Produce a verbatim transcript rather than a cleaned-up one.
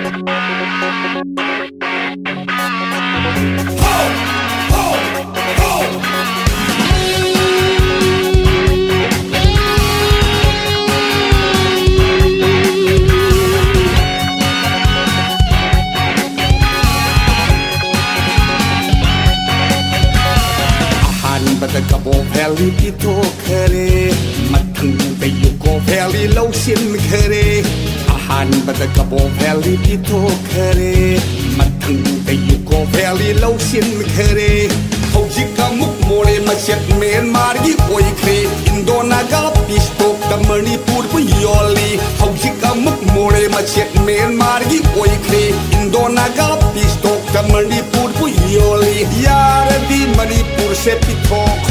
ꯑꯍꯥꯟꯕꯗ ꯀꯕꯣ ꯚꯦꯂꯤ ꯄꯤꯊꯣꯛꯈ꯭ꯔꯦ, ꯃꯊꯪꯗ ꯌꯨꯀꯣ ꯚꯦꯂꯤ ꯂꯧꯁꯤꯟꯈ꯭ꯔꯦ꯫ ꯑꯍꯥꯟꯕꯗ ꯀꯕꯣ ꯚꯦꯂꯤ ꯄꯤꯊꯣꯛꯈ꯭ꯔꯦ, ꯃꯊꯪꯗ ꯌꯨꯀꯣ ꯚꯦꯂꯤ ꯂꯧꯁꯤꯟꯈ꯭ꯔꯦ꯫ ꯍꯧꯖꯤꯛ ꯑꯃꯨꯛ ꯃꯣꯔꯦ ꯃꯁꯦꯠ ꯃ꯭ꯌꯥꯟꯃꯥꯔꯒꯤ ꯑꯣꯏꯈ꯭ꯔꯦ꯫ ꯏꯟꯗꯣ ꯅꯥꯒꯥ ꯄꯤꯁ ꯇꯣꯛꯇ ꯃꯅꯤꯄꯨꯔꯕꯨ ꯌꯣꯜꯂꯤ꯫ ꯍꯧꯖꯤꯛ ꯑꯃꯨꯛ ꯃꯣꯔꯦ ꯃꯁꯦꯠ ꯃ꯭ꯌꯥꯟꯃꯥꯔꯒꯤ ꯑꯣꯏꯈ꯭ꯔꯦ꯫ ꯏꯟꯗꯣ ꯅꯥꯒꯥ ꯄꯤꯁ ꯇꯣꯛꯇ ꯃꯅꯤꯄꯨꯔꯕꯨ ꯌꯣꯜꯂꯤ꯫ ꯌꯥꯔꯗꯤ ꯃꯅꯤꯄꯨꯔꯁꯦ ꯄꯤꯊꯣꯛ